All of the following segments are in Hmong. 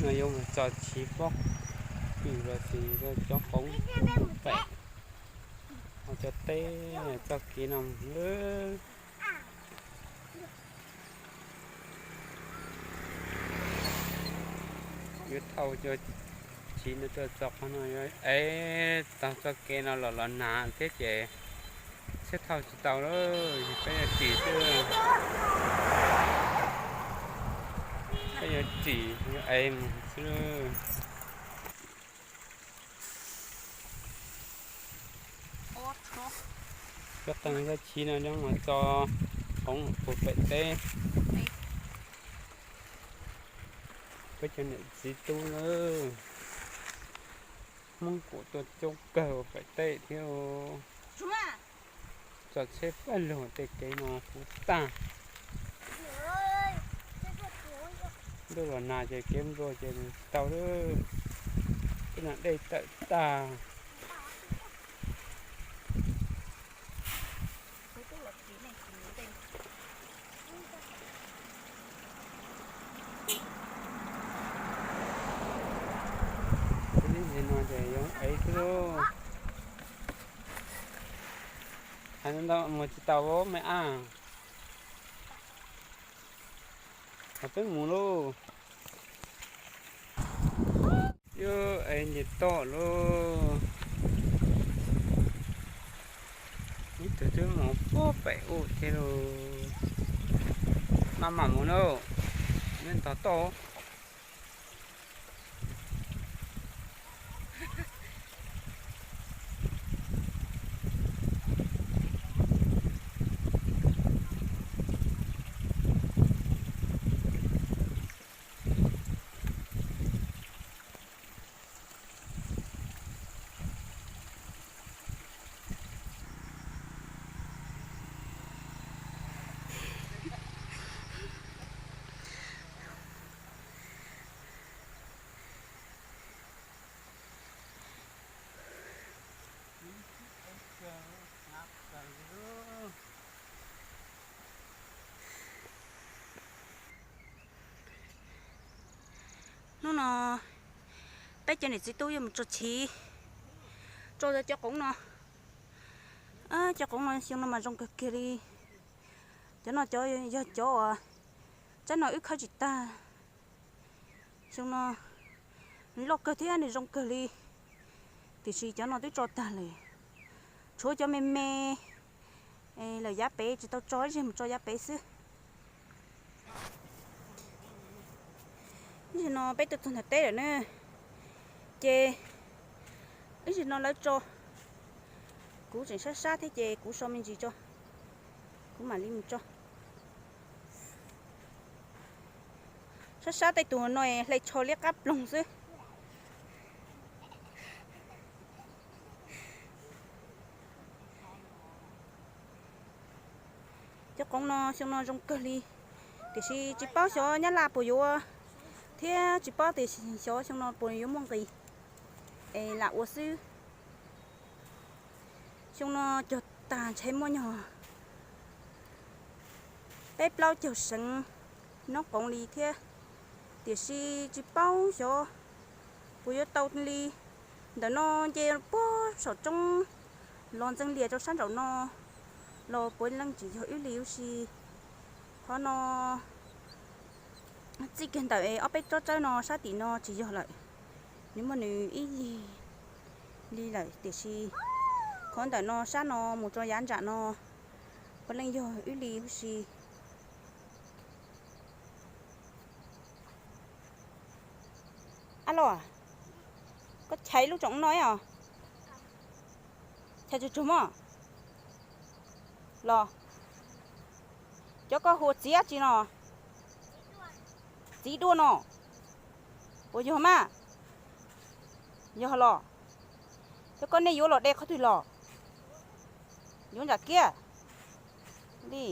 No yuav mus txog chiv pob kws los sis cov qoob pem, ho cov teb txoj kev no mus. Yuav thauj cov chiv no tuaj txog qhov no, yuav ev tag txoj kev no los los nag thiab ces thiaj thauj tsis tau lawm, peb yuav ris xwb. Peb yuav ris yuav ev mus xwb. Cov qeej cov chiv no nyob mus txog qoob puag pem teb. Peb cov niam txiv tub lawm, Hmoob kuj tuaj coob kawg ua pem teb thiab. Txog tsheb paj lug tej kev no puv tag. Ntuj los nag ces kev nplua ces tsis tau lawm, tej no dej tawm tag. Ib ntsis no ces yuav ev xwb lauj. Hais ntau mus tsis tau me ab. Hos peb mus lauj. Yuav ev nce toj lauj. Ib tug twb mus puag pem ub thiab lauj. Maj mam mus lauj, neb ntog toj. Hnub no peb cov niam txiv tub yuav mus tso chiv rau cov qoov no. Cov qoov no xyoo no mas zoo kawg kiag li. Cov no cov yog cov uas tsab no wb khawb tsis tag. Xyoo no nws loj kawg thiab nws zoo kawg li, tiam sis cov no twb tso tag lawm. Tshuav cov me me lawm yav pem tsis tau tso, ib zaug mus tso yav pem xwb. Ib zaug no peb tuaj txog ntawm teb lawm na, ces ib zaug no lawv tso, kuv tseem sab sab thiab ces kuv so me ntsis tso, kuv mam li mus tso. Sab sab tej tug no hle tsho liab qab ploog xwb. Cov qoov no xyoo no zoo kawg li, tiam sis tsis paub xyov Nyab Laj puas yuav, thiab tsis paub tias xyov xyoo no puas yuav muaj nqis es lam ua xwb. Xyoo no cog tag ntshe muaj nyog peb plaub caug seev noob qoov li thiab, tiam sis tsis paub xyov puas yuav tau li. Ntawm no nce puag saum roob los ntxeev lias rau sab nraum no los puav leej tsis yog wb li huv si. Qhov no txij kiag ntawm ob peb tsob tsawb no sab tim no tsis yog lawm, nws muaj nws ib yig li lawm, tiam sis qhov ntawm no sab no mus rau yav nram no puav leej yog wb li huv si. Ab los, koj chais lub tsoom no os. Chais tsug tsug mog. Los, cov koj hu ua txiv dab tsi no? Txiv duaj no. Puas yog mas? Yog los. Cov koj nej yuav los de qhov twg los? Yuav nram kiab li.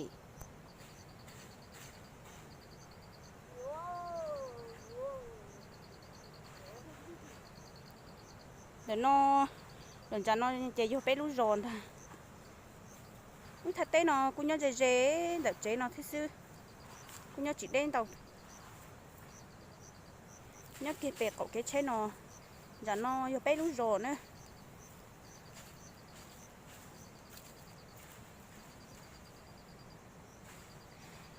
Ntawm no, lawm ntawm no ces yog peb lub zos ntag. Wb thaj teb no kuj nyob ze ze ntawm tsev no thiab xwb, kuj nyob tsis deb ntau. Nyob kiag pem qaum kev tsheb no, nram no yog peb lub zos na.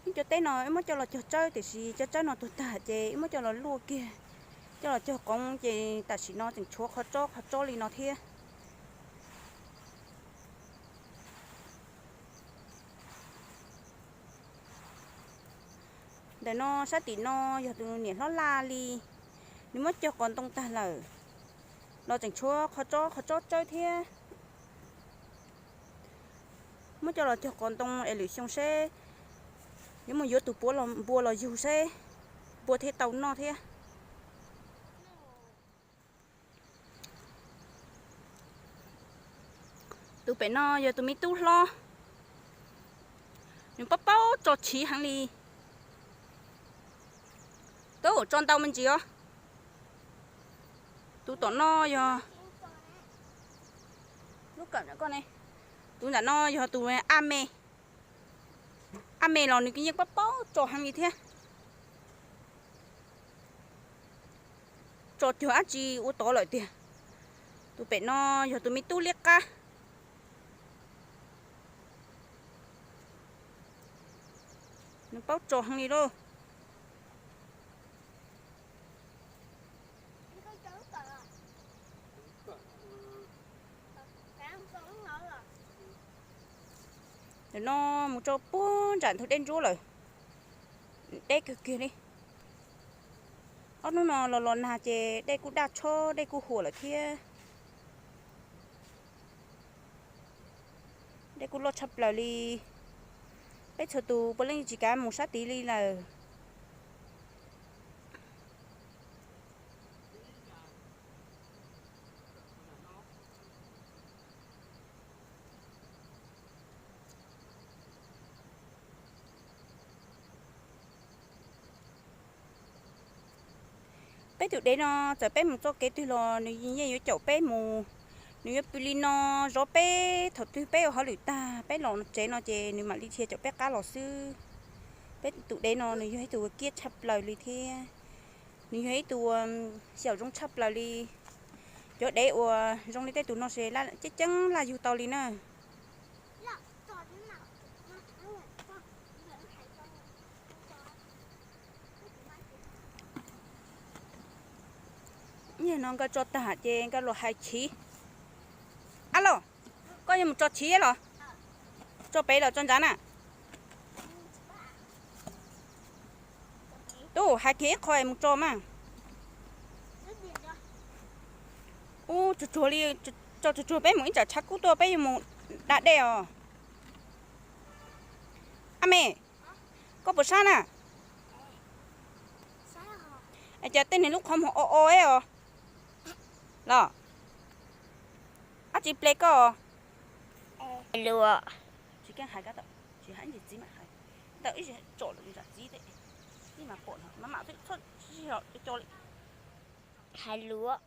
Ib cov teb no wb muab coj los cog tsawb, tiam sis cov tsawb no tuag tag ces wb muab coj los luaj kiag, coj los cog qoov ces tam sim no tseem tshuav qhov tsob qhov tsob li no thiab. Ntawm no sab tim no yog tus niam hlob Laj li, nws muab cog qos ntoo tag lawm, los tseem tshuav qhov tsob qhov tsob tsawb thiab. Muab coj los cog qos ntoo es lwm xyoo seb yuav mus yuav tus puav npua los yug seb npua thiaj tau noj thiab. Tus pem no yog tus me tub hlob, nws paub paub tso chiv heev li. Tub tso ntau me ntsis os. Tus tom no yog, tus ntawm no yog tus a me. A me los nws yeej paub paub tso heev li thiab. Tso cuag dab tsi ua tod lawm tiag. Tus pem no yog tus me tub liab qab, nws paub tso heev li lauj. Ntawm no mus tso puag nram ntug dej ntsuab lawm, deb kawg kiag li. Ob hnub no los los nag ces dej kuj daj tshob dej kuj huam lawm thiab. Dej kuj loj tshaj plaws li. Peb txhua tus puav leej tsis kav mus sab tid li lawm. Peb tus dev no txawm peb mus txoj kev twg los nws yeej yuav caum peb mus. Nws yuav pw li no zov peb thaum twg peb ua hauj lwm tag peb los tsev no ces nws mam li dhia caum peb qab los xwb. Peb tus dev no nws yog ib tug uas kiab tshaj plaws li thiab. Nws yog ib tug xyaum zoo tshaj plaws li. Cov dev uas zoo li tej tus no ces ceeb ceeb laj yug tau li na. Yog no nkawd tso tag ces nkawd los hais chiv. Ab los, koj yuav mus tso chiv los? Tso pem los tso ntsav na? Tub, hais kiag ib qho es mus tso mas. Ub, tsuag tsuag li, tso tsuag tsuag peb mus ib tsam tshav kub tuaj peb yuav mus da dej os. Ab me, koj puas sab na? Es cas tej niag lub qhov muag o o os los? Ab, tsis ple koj. Tsis hais, tsis hais, tsis tso lawm zam txiv, ib mam pom no mam mam txhob co co li. Hais lus.